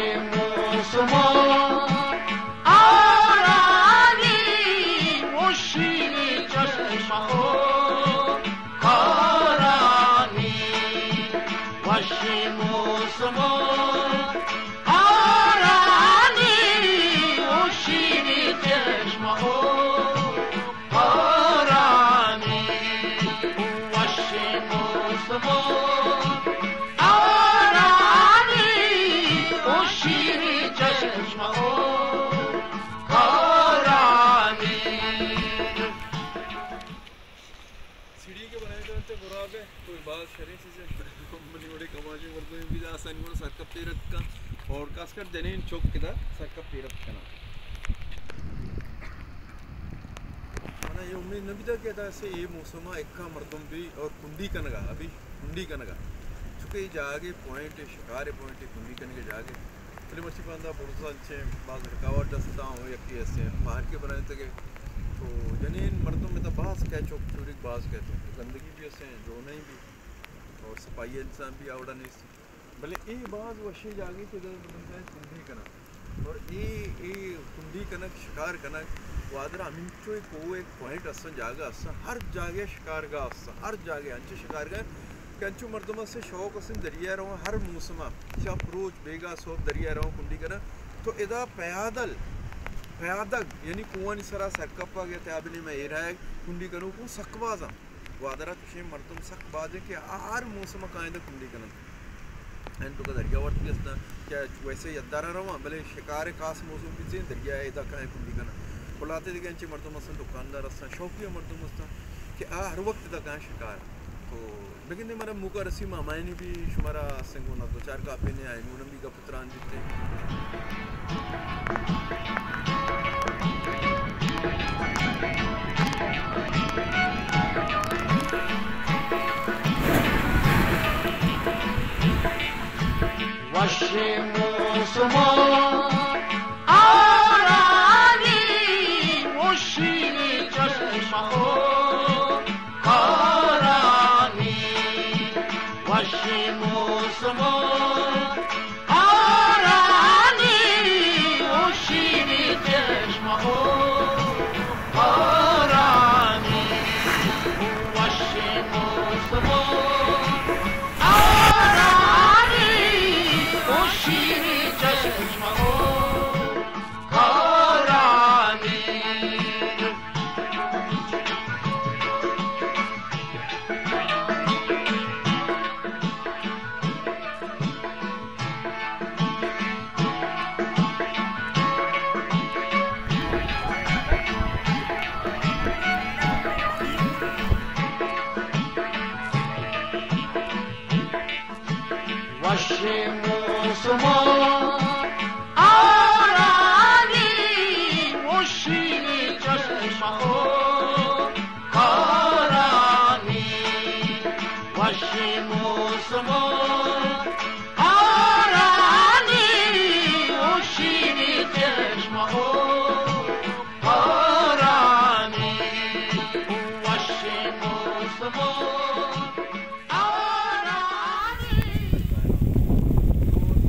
موسم آرانی، او شیریں چشم او کارانی، وشیں موسم آرانی، او شیریں چشم او کارانی، وشیں موسم آرانی، او شیریں چشم او کارانی۔ سیڑھی کہ بنائینتگ انت گراب ءِ، تو باز شریں چیزے۔ منی وڑیں کماشیں مردمے بیت آسانی گوں سرکپ ایر اتک کنت، اور خاص کر جنین چک ادا سرکپ ایر اتک کناں۔ منا اے امید نہ بیتگ کہ ادا سے اے موسم ءَ اکا مردم بی اور کنڈی کنگا، ابھی کنڈی کنگا۔ چونکہ اے جاگے پوائنٹ، شکار پوائنٹ، کنڈی کنگے جاگے۔ بلے مرچی باندا برز انچیں باز رکاوٹ است اَنت، ہوں یکے ہستیں پارکے بنائینتگ ئے۔ تو جنین مردم ادا باز کئیت، چک چوریگ باز کئیت، تو گندگی بھی ہستیں، جوڑنائی بھی اور صفائی انسان بھی آوڑا نیست۔ بلے اے باز وشیں جاگے کہ ادا بندہ کنڈی کناں۔ اور اے، اے کنڈی کنگ، شکار کنگ، گوادر ءَ ہمینچو ایک کوہ، ایک پوائنٹ استاں، جاگہ استاں، ہر جاگہ شکارگاہ استاں، ہر جاگہ انچیں شکارگاہ کہ انچو مردم است شوق است دریا ءَ رواں ہر موسم ءَ، شپ روچ بیگاہ صبح دریا ءَ رواں کنڈی کناں۔ تو ادا پیادل، پیادگ یعنی کوہانی سرا سرکپگ یا تیابے نیمگ ءَ ایر آیگ کنڈی کنوک سک باز اَنت۔ گوادر ءَ چشیں مردم سک باز اَنت کہ آ ہر موسم ءَ کائیت کنڈی کن اَنت۔ اینڈ تو دریا ورت بھی است اَنت کہ ویسے یدار ءَ رواں، بلے شکار ءِ خاص موسم بیت، دریا ءَ ادا کائیت کنڈی کن اَنت۔ کلات ءِ دگہ انچیں مردم است اَنت، دکاندار است اَنت، شوقی مردم است اَنت کہ آ ہر وقت ادا کائیت شکار۔ تو بگندے مارا موقع رسی، ما ہمایانی بھی شمارا سنگونا دو چار کاپے نے آئے، نونم بھی گپ تران بیتے۔ وشیں موسم آرانی، او شیریں چشم او کارانی، وشیں موسم آرانی، او شیریں چشم او کارانی، وشیں موسم آرانی، او شیریں چشم او کارانی۔ وشیں موسم آرانی، او شیریں چشم او کارانی، وشیں موسم آرانی، او شیریں چشم او کارانی، وشیں موسم آرانی۔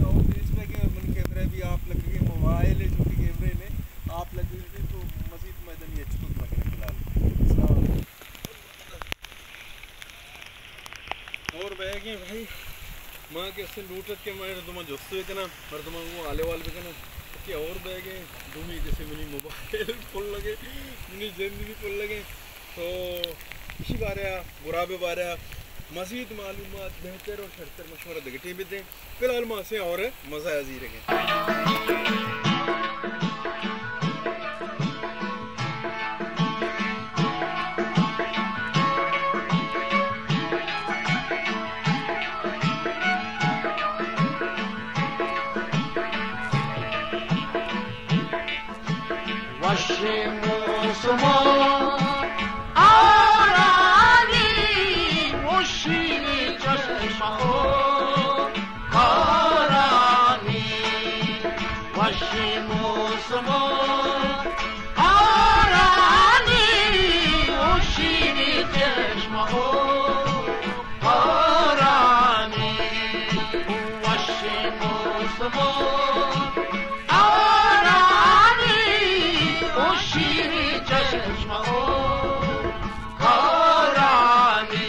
اور بیچ میں کہ من کیمرہ بھی آپ لگے، موبائل ہے، چونکہ کیمرے نے آپ لگے ہوئے تو مزید میدانی اچ کت مکنے فی الحال۔ السلام علیکم۔ اور بیگیں بھائی، ما کہ اسے لوٹت کہ مردماں جست بکناں، مردماں گوں حال احوال بکناں کہ اور بیگیں دومی جیسے منی موبائل پل لگے، منی زندگی پل لگے۔ تو اسی بارے ءَ، گراب ءِ بارے ءَ مزید معلومات، بہتر اور شرتر مشورہ دگہ ٹیم بدیں۔ فی الحال ما اسے اور مزہ ءَ زیرگیں۔ وشیں موسم آرانی، او شیریں چشم او کارانی، وشیں موسم آرانی، او شیریں چشم او کارانی، وشیں موسم شیریں چشم ءُ کارانی۔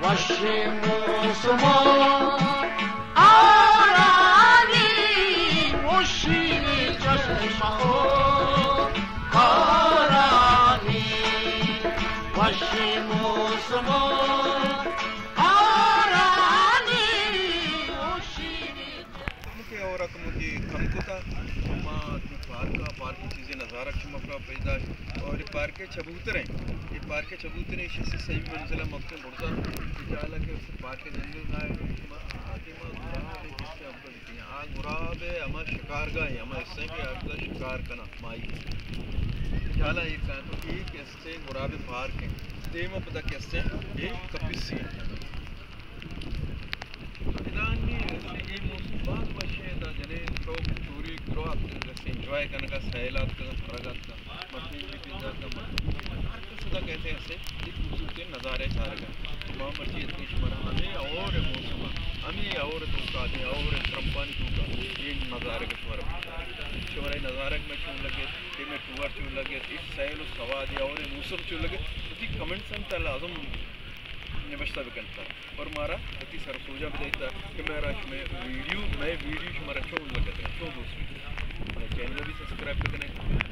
وشیں موسم ءُ آرانی، وشیں چشم ءُ کارانی، وشیں موسم ءُ آرانی، وشیں۔ کمکے اور کمکے کم کتا۔ ما تی پارک ءَ، پارکی چیزیں نظارگ شما پرا پیش داشت۔ اور اے پارک چبوتر ایں، اے پارک چبوتر ایں، ایشی سی سیمی منزل ءَ مکتیں برزا، اے جہلا کہ پارک جنگل نہ ایں، شما آتے ما گراب ایں، کسے ہم کن کیاں۔ آ گراب ایں، ہما شکارگاہ ایں، ہما حصہ ایں کہ آ شکار کنا ماہی۔ اے جہلا اے کانٹو اے کسے گراب پارک ایں، دیما پدا کسے اے کپیسی ایں۔ ادا نی اے موسم باز وش ایں، ادا جنین چوک چوری گروہ اتکگ، انجوائے کنگا، سیل اتکگ، ہرگ اتکگ، مٹین بھی پیدا اتکگ، مٹین بھی پیدا، ہر کس ادا کئیت اسے اے خوبصورتیں نظارے چارگا۔ تو ما مرچی اتکیں شمارا ہمے ہئور موسم، ہمے ہئور توکا، ہمے ہئور ترمپانی توکا اے نظارگ شمارا، شمارا اے نظارگ میں چون لگے، اے میں ٹور چون لگے، اے سیل و سواد، اے ہئور موسم چون لگے، وتی کمنٹس انت لازم نبشتہ بکنت۔ اور مارا وتی سر سوجاں بدئیت کہ مارا شمئے ویڈیو، مئے ویڈیو شمارا چون لگت، چون دوست بیت۔ مئے چینل بھی سبسکرائب بکنے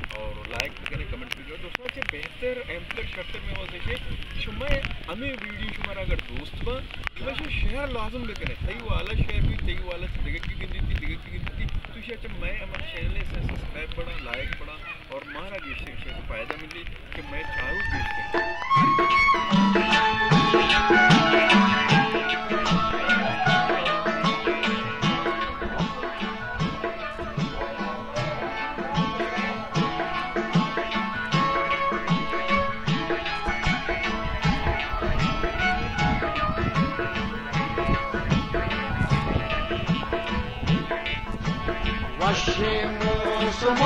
اور لائک بکنے، کمنٹ بکنے۔ دوستاں، چہ بہتر، اہمتر، شرتر مئے واسطے شمئے ہمے ویڈیو شمارا اگر دوست باں، شما شیئر لازم بکنے۔ تئی والا شیئر بیت، تئی والا چہ دگہ کی گندیت، دگہ کی گندیت، تو شیئر چہ مئے ہمے چینل سے سبسکرائب بڑا، لائک بڑا اور مارا گیشتر گیشتر فائدہ ملی۔ کہ مئے چاروک گیشتر۔ وشیں موسم